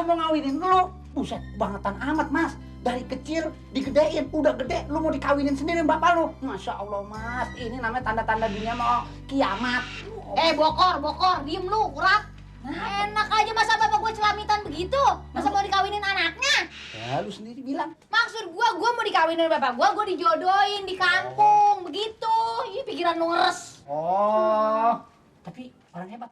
lu mau ngawinin lu. Buset, bangetan amat, Mas. Dari kecil digedein, udah gede lu mau dikawinin sendiri bapak lu. Masya Allah, Mas. Ini namanya tanda-tanda dunia mau kiamat. Bokor, diem lu, urat. Enak aja masa bapak gue celamitan begitu? Masa mau dikawinin anaknya? Ya, lu sendiri bilang. Maksud gue mau dikawinin bapak gue dijodohin di kampung, begitu. Ih, pikiran lu ngeres. Oh, tapi orang hebat.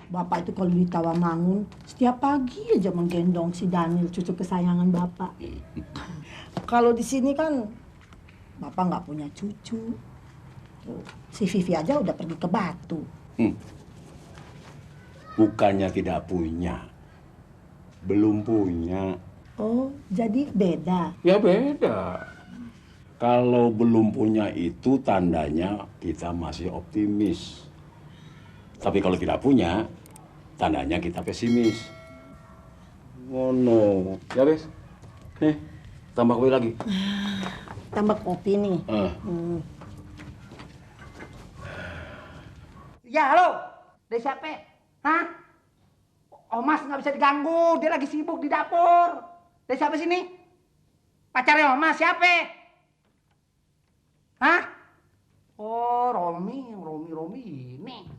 Bapak itu kalau di Tawamangun, setiap pagi aja menggendong si Daniel, cucu kesayangan Bapak. Kalau di sini kan, Bapak nggak punya cucu. Tuh, si Vivi aja udah pergi ke Batu. Bukannya tidak punya, belum punya. Oh, jadi beda. Ya beda. Kalau belum punya itu tandanya kita masih optimis. Tapi kalau tidak punya, tandanya kita pesimis. Oh no. Ya wes. Nih, tambah kopi lagi. Tambah kopi nih. Ya, halo. Dari siapa? Hah? Omas nggak bisa diganggu, dia lagi sibuk di dapur. Dari siapa sini? Pacarnya Omas siapa? Hah? Oh, Romi ini.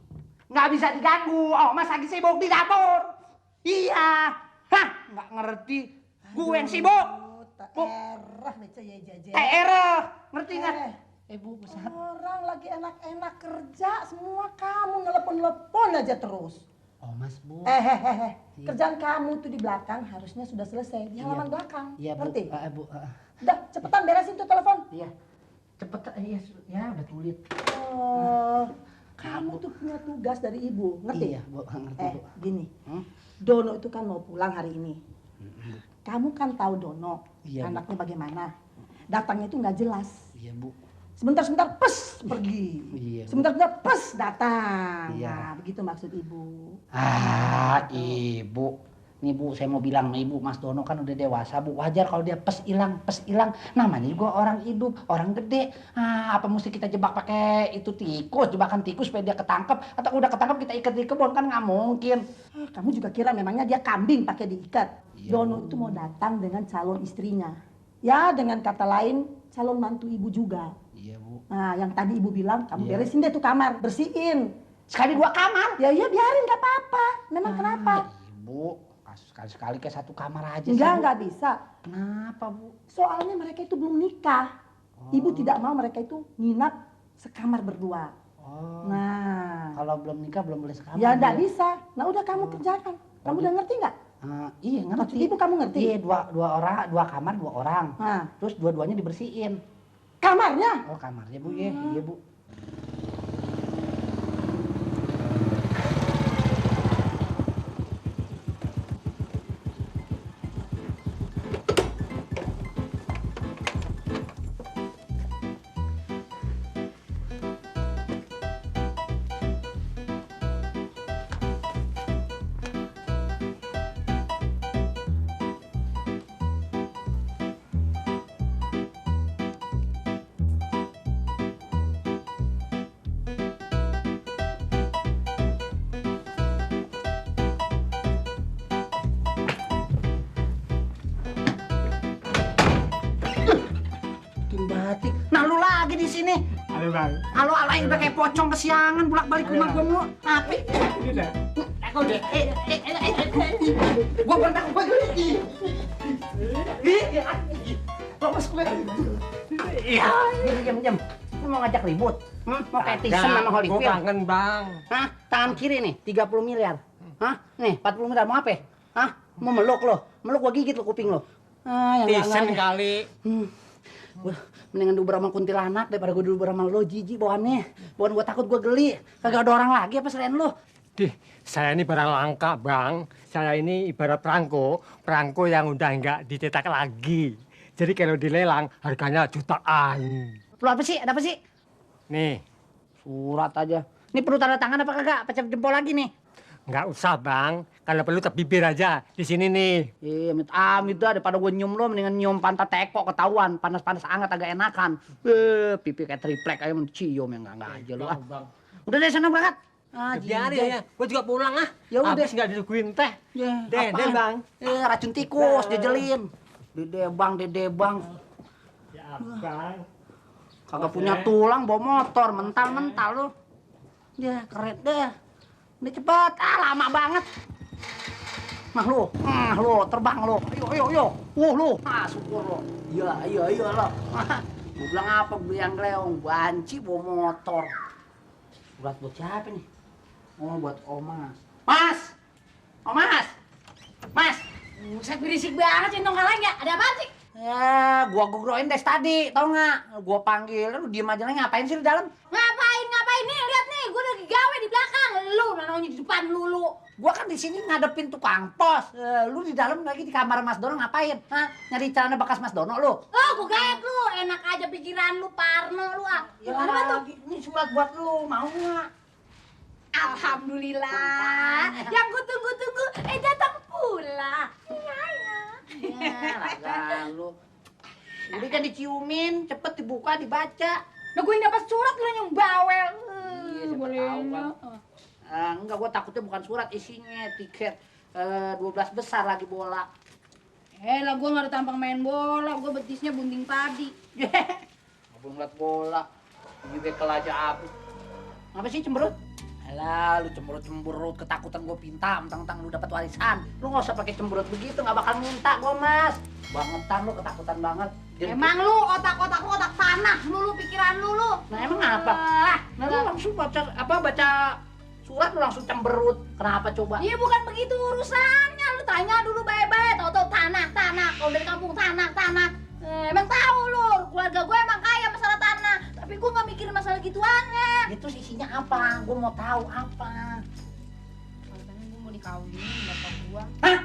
Nggak bisa diganggu, Omas lagi sibuk di dapur. Iya. Hah? Nggak ngerti. Gue yang sibuk. Erah, baca ya jajan. Ngerti nggak? Bu, orang lagi enak-enak kerja, semua kamu nelepon-nelepon aja terus. Oh, Mas, Bu. Kerjaan kamu tuh di belakang harusnya sudah selesai, di halaman belakang. Iya, Bu. Ngerti? Bu. Udah, cepetan beresin tuh telepon. Iya. Cepet, ya udah tulit. Oh, kamu tuh punya tugas dari ibu, ngerti? Iya, Bu, ngerti, Bu. Gini, Dono itu kan mau pulang hari ini. Kamu kan tahu Dono, Iya, anaknya bagaimana. Datangnya itu nggak jelas. Iya, Bu. Sebentar-sebentar pes pergi. Iya, Bu. Sebentar-sebentar pes datang. Iya. Nah, begitu maksud ibu. Ibu. Nih, Bu, saya mau bilang sama Ibu, Mas Dono kan udah dewasa, Bu. Wajar kalau dia pes hilang. Namanya juga orang hidup, orang gede. Apa mesti kita jebak pakai itu tikus, jebakan tikus supaya dia ketangkep? Atau udah ketangkep kita ikat di kebun, kan nggak mungkin. Kamu juga kira memangnya dia kambing pakai diikat? Iya, Dono itu mau datang dengan calon istrinya. Ya, dengan kata lain, calon mantu ibu juga. Iya, Bu. Nah, yang tadi ibu bilang, kamu Iya. beresin deh tuh kamar, bersihin. Sekali 2 kamar. Ya iya biarin, gak apa-apa. Memang kenapa? Ibu, sekali-sekali kayak 1 kamar aja. Enggak bisa. Kenapa, Bu? Soalnya mereka itu belum nikah. Ibu tidak mau mereka itu nginap sekamar berdua. Oh. Nah, Kalau belum nikah belum boleh sekamar. ya enggak Bu. bisa. Nah udah kamu kerjakan. Kamu udah ngerti nggak? Iya, ngerti. Maksud ibu kamu ngerti? Iya, dua orang, 2 kamar 2 orang. Nah, Terus dua-duanya dibersihin. kamarnya. Oh, kamarnya, Bu, ya. Iya, Bu. Batik. Nah, lu lagi di sini. Halo bang. Halo, alain udah kayak pocong kesiangan bolak-balik rumah gua mulu. Apa? Ini dah. Aku deh. Gua bertak gua. Lo masuk gue. Iya. Diam. Lu mau ngajak ribut? Mau kayak Tyson sama Gua Holyfield? kangen bang. Hah? Tangan kiri nih, 30 miliar. Hah? Nih, 40 miliar mau apa? Hah? Mau meluk lo? Meluk gua gigit lo kuping lo. Yang Tyson nggak. kali. Wah, mendingan diuber sama kuntilanak daripada gue diuber sama lo, jijik bawaannya. Bawaan gue takut gue geli. Kagak ada orang lagi apa selain lo? Dih, saya ini barang langka bang. Saya ini ibarat perangko yang udah nggak dicetak lagi. Jadi kalau dilelang harganya jutaan. Lo apa sih? Ada apa sih? Nih, Surat aja. Ini perlu tanda tangan apa kagak? Pecah jempol lagi nih. nggak usah bang. Kalau perlu tep bibir aja di sini nih. Amit dah daripada gue nyium lo, mendingan nyium pantat teko ketahuan. Panas-panas anget agak enakan. Pipi kayak triplek aja mencium yang enggak aja lo. Bang, Udah deh sana berangkat. Ah, Biarin ya, gue juga pulang ah. Ya udah. Habis nggak ditungguin teh. Ya, Deh, apaan? Bang. Racun tikus, jejelin. Dede bang. Ya, Bang. Kagak punya tulang, bawa motor, mental lu. Ya, keren deh. Udah cepet, lama banget. Nah lu, terbang lu. Ayo. Lu. Syukur lu. Iya lo. Gua bilang apa, beli yang gleong, banci bawa motor. Buat siapa nih? Oh, buat Omas. Mas! Buset berisik banget sih nong kaleng ya. Ada apaan sih? Ya, gua gugroin dari tadi, tau nggak? Gua panggil, lu diem aja lah, ngapain sih di dalam? Ngapain nih? Lihat nih, gue lagi gawe di belakang. Lu nanongnya di depan lu. Gua kan di sini ngadepin tukang pos. Lu di dalam lagi di kamar Mas Dono ngapain? Hah? Nyari celana bekas Mas Dono lu? Oh, gue gaet lu. Enak aja pikiran lu, Parno lu ah. Ya, Ada apa tuh? ini surat buat lu, mau nggak? Alhamdulillah. Yang gue tunggu-tunggu, datang pula. Ya, raga lu. Udah kan diciumin, cepet dibuka, dibaca. Nah, gue dapat surat lu yang bawel. Iya, siapa tahu kan. Enggak, gua takutnya bukan surat, isinya tiket 12 besar lagi bola. Lah, gue gak ada tampang main bola. Gue betisnya bunting padi. Abang ngeliat bola, ini bekel aja abis. Apa sih cemberut? Alah, lu cemberut, ketakutan gue pinta, mentang-mentang lu dapat warisan. Lu nggak usah pakai cemberut begitu, nggak bakal minta gue, Mas. Bangetan lu, ketakutan banget. Emang lu otak-otak lu otak tanah lu pikiran lu. Nah, emang apa? Nah, lu langsung baca surat lu langsung cemberut. Kenapa coba? Iya, bukan begitu urusannya. Lu tanya dulu baik-baik. Tahu-tahu tanah. Kalau dari kampung tanah. Emang tahu lu, keluarga gue emang kaya masalah tanah. Tapi gue nggak mikirin masalah gituannya. Itu isinya apa? Gue mau tahu apa. Katanya gue mau dikawinin bapak gue. Hah?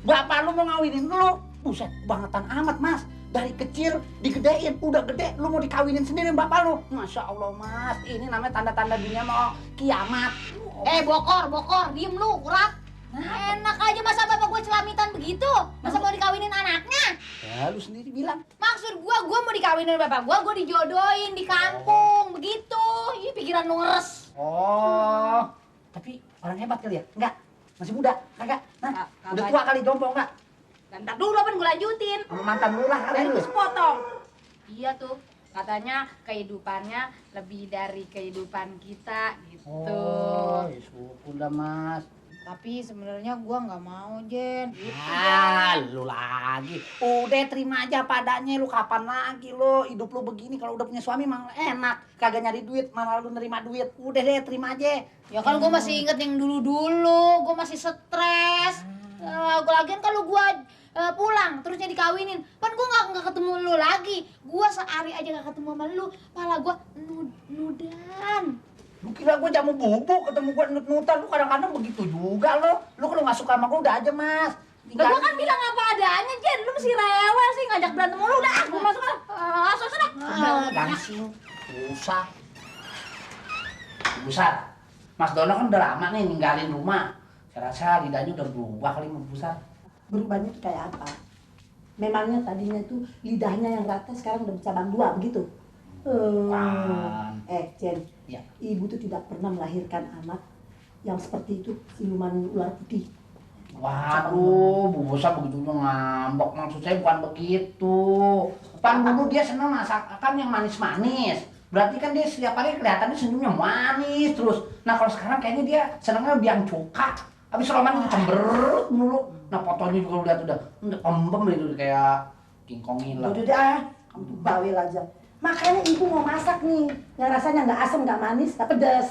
Bapak lu mau ngawinin lu? Buset, bangetan amat, Mas. Dari kecil digedein, udah gede, lu mau dikawinin sendiri bapak lu. Masya Allah, Mas. Ini namanya tanda-tanda dunia mau kiamat. Bokor, diem lu, kurat. Enak aja masa bapak gue celamitan begitu? Masa mau dikawinin anaknya? Ya, lu sendiri bilang. Maksud gue mau dikawinin bapak gue dijodohin di kampung, begitu. Ih, pikiran lu ngeres. Oh, tapi orang hebat kali ya? Enggak, masih muda, kagak? Nah, udah tua kali jomblo enggak? Dan ntar dulu apa gue lanjutin. Sama mantan lu lah kali lu. Sepotong. Iya tuh, katanya kehidupannya lebih dari kehidupan kita gitu. Oh, ya syukur dah, Mas. Tapi sebenarnya gua nggak mau, Jen. Lu lagi. Udah terima aja padanya, lu kapan lagi lu hidup lu begini kalau udah punya suami mah enak, kagak nyari duit, malah lu nerima duit. Udah deh, terima aja. Ya kan gua masih inget yang dulu-dulu, gua masih stres. Lagian kalau gua pulang terusnya dikawinin, kan gua nggak ketemu lu lagi. Gua sehari aja nggak ketemu sama lu, malah gua nudan. Lu kira gue jamu bubuk, ketemu gue nut-nutan, lu kadang-kadang begitu juga lo. Lu kalau nggak suka sama gue udah aja, Mas. Lah gua kan bilang apa adanya, Jen. Lu mesti rewel sih ngajak berantem mulu. Udah, gua masuk lah. Sana. Gansing, usah. Besar. Mas Dono kan udah lama nih ninggalin rumah. Saya rasa lidahnya udah berubah kali mau besar. Berubahnya itu kayak apa? Memangnya tadinya tuh lidahnya yang rata sekarang udah cabang dua begitu? Jen, Ya. Ibu tuh tidak pernah melahirkan anak yang seperti itu, siluman ular putih. Waduh, Bu Bosa begitu ngambek. Maksud saya bukan begitu. Pan dulu dia senang masakan yang manis-manis. Berarti kan dia setiap hari kelihatannya senyumnya manis terus. Nah kalau sekarang kayaknya dia senangnya biang cuka. Habis Roman itu cemberut mulu. Nah fotonya juga lihat udah pembem itu kayak King Kong hilang. Udah deh, kamu tuh bawel aja. Makanya ibu mau masak nih, yang rasanya nggak asam, nggak manis, nggak pedas.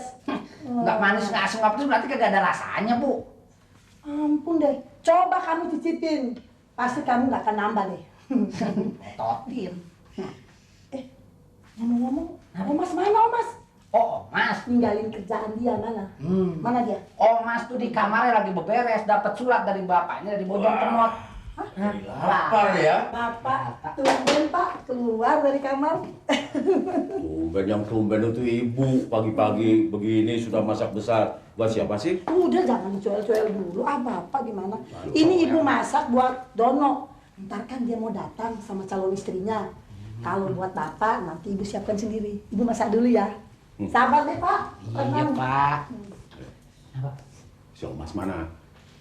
Nggak manis, nggak asam, nggak pedas berarti kagak ada rasanya, Bu. Ampun deh, coba kamu cicipin. Pasti kamu nggak akan nambah deh. Totin. Ngomong-ngomong, Omas mana Omas? Oh, Mas. Ninggalin kerjaan dia mana? Mana dia? Oh, Mas tuh di kamarnya lagi beberes, dapat surat dari bapaknya dari Bojong Kemot. Lapar ya? Bapak, tumben Pak, keluar dari kamar. Tumben itu ibu pagi-pagi begini sudah masak besar. Buat siapa sih? Udah jangan dicuel-cuel dulu. Bapak gimana? Ini ibu masak buat Dono. Ntar kan dia mau datang sama calon istrinya. Kalau buat bapak nanti ibu siapkan sendiri. Ibu masak dulu ya. Sabar deh, Pak. Iya, Pak. Si Omas mana?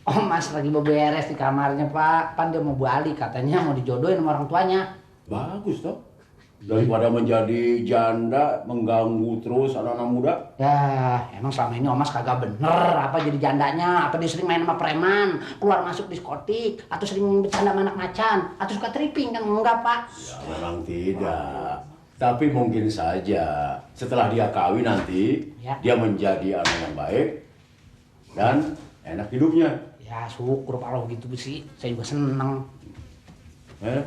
Oh, Mas lagi beberes di kamarnya, Pak. Pan dia mau balik, katanya mau dijodohin sama orang tuanya. Bagus toh. Daripada menjadi janda, mengganggu terus anak-anak muda. Ya, emang selama ini Omas kagak bener apa jadi jandanya, apa dia sering main sama preman, keluar masuk diskotik, atau sering bercanda sama anak macan, atau suka tripping kan enggak, Pak? Ya memang tidak. Tapi mungkin saja setelah dia kawin nanti, Ya. dia menjadi anak yang baik dan enak hidupnya. Ya, syukur kalau gitu sih. Saya juga seneng. Eh?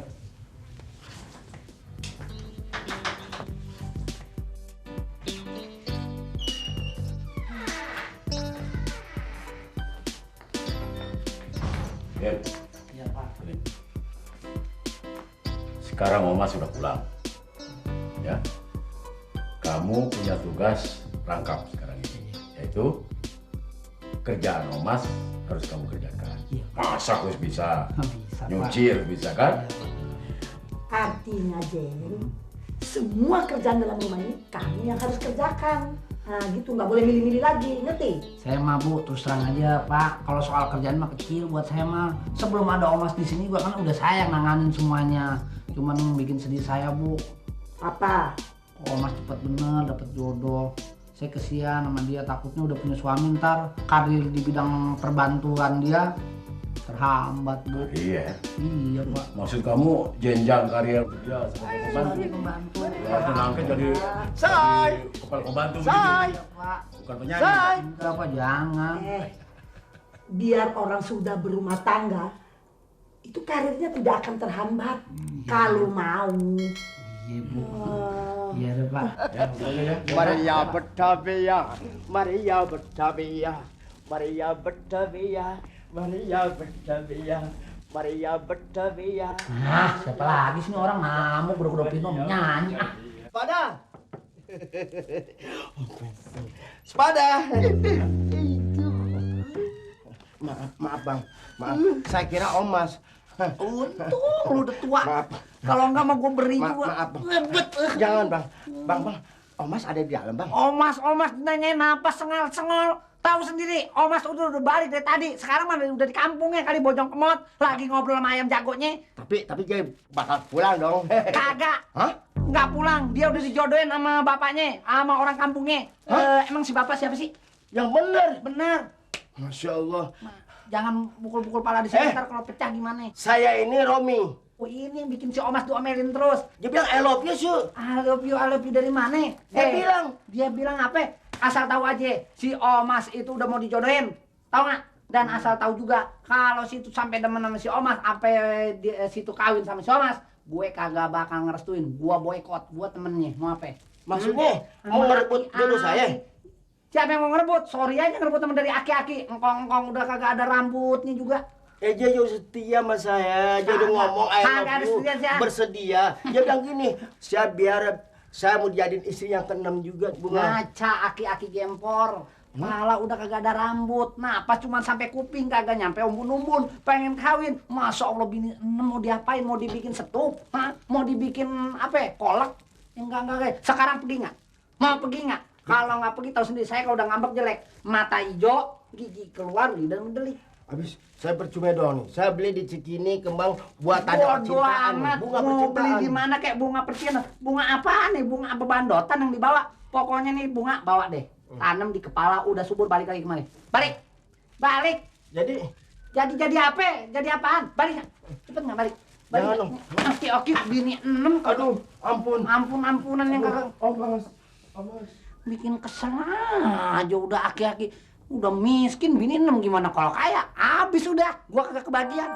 Ya, Iya, Pak. ini. Sekarang Oma sudah pulang. Ya. Kamu punya tugas rangkap sekarang ini, yaitu kerjaan Omas harus kamu kerjakan. Iya. Masak harus bisa, Bisa, Pak. nyuci harus bisa kan? Iya, Pak. Artinya, Jeng, semua kerjaan dalam rumah ini kamu yang harus kerjakan. Nah gitu, nggak boleh milih-milih lagi, ngerti? Saya mah Bu, terus terang aja Pak, kalau soal kerjaan mah kecil buat saya mah. Sebelum ada Omas di sini gua kan udah saya yang nanganin semuanya. Cuman bikin sedih saya Bu. Apa? Kok Omas cepet bener dapet jodoh. Saya kesian sama dia, takutnya udah punya suami ntar karir di bidang perbantuan dia terhambat Bu. Iya. Iya Pak. Maksud kamu jenjang karir dia sebagai pembantu? Pembantu. Waktu nangkep jadi Say! kepala pembantu Say! begitu. Iya Pak. Bukan penyanyi. Say! Enggak Pak, jangan. Biar orang sudah berumah tangga, itu karirnya tidak akan terhambat. Kalau mau. Iya Bu. Iya deh Pak. Ya, udah ya. Maria Batavia, Maria Batavia, Maria Batavia, Maria Batavia, Maria Batavia. Nah, siapa lagi sih ini orang ngamuk udah Pino nyanyi. Ah. Sepada. Sepada. Maaf bang, maaf. Saya kira Omas. Untung lu udah tua. Maaf. Kalau enggak mah gue beri Maaf, juga. maaf, Bang. Ngebet. Jangan bang, bang. Omas ada di dalam bang. Omas nanyain apa sengol. Tahu sendiri, Omas udah balik dari tadi. Sekarang mah udah di kampungnya kali Bojong Kemot. Lagi ngobrol sama ayam jagonya. Tapi dia bakal pulang dong. Kagak. Hah? Nggak pulang. Dia udah dijodohin sama bapaknya. Sama orang kampungnya. Emang si bapak siapa sih? Yang bener. Bener. Masya Allah. Jangan pukul-pukul pala di sini ntar kalau pecah gimana. Saya ini Romi. Oh ini yang bikin si Omas diomelin terus. Dia bilang I love you, Su. I love you dari mana? Dia bilang apa? Asal tahu aja, si Omas itu udah mau dijodohin. Tahu nggak? Dan asal tahu juga, kalau situ sampai demen sama si Omas, apa situ kawin sama si Omas, gue kagak bakal ngerestuin. Gue boykot, gue temennya. Mau apa? Maksudnya mau ngerebut jodoh saya? Siapa yang mau ngerebut? Sorry aja ngerebut temen dari aki-aki. Engkong udah kagak ada rambutnya juga. Dia jauh setia sama saya. Dia udah ngomong I Kagak love ada you. setia, Sia. Bersedia. Dia bilang gini, saya mau jadiin istri yang keenam juga, Bunga. Ngaca aki-aki gempor. Malah udah kagak ada rambut. Nah, pas cuma sampai kuping kagak nyampe umbun-umbun. Pengen kawin. Masya Allah bini mau diapain? Mau dibikin setup? Hah? Mau dibikin apa? Kolak? Enggak. Sekarang pergi nggak? Mau pergi nggak? Kalau nggak pergi tahu sendiri. Saya kalau udah ngambek jelek. Mata hijau, gigi keluar, lidah mendelik. Habis saya percuma doang nih. Saya beli di Cikini kembang buat tanda Bodoh percintaan. amat. Bunga Mau beli percintaan. di mana kayak bunga percintaan? Bunga apaan nih? Bunga apa bandotan yang dibawa? Pokoknya nih bunga bawa deh. Tanam di kepala udah subur balik lagi kemari. Balik. Jadi apa? Jadi apaan? Balik. Cepet nggak balik? Jangan dong. Aki bini 6 Aduh, ampun. Ampunan yang kagak Omas. bikin kesel aja udah aki-aki. Udah miskin bini 6 gimana kalau kaya? Habis udah. Gua kagak kebagian.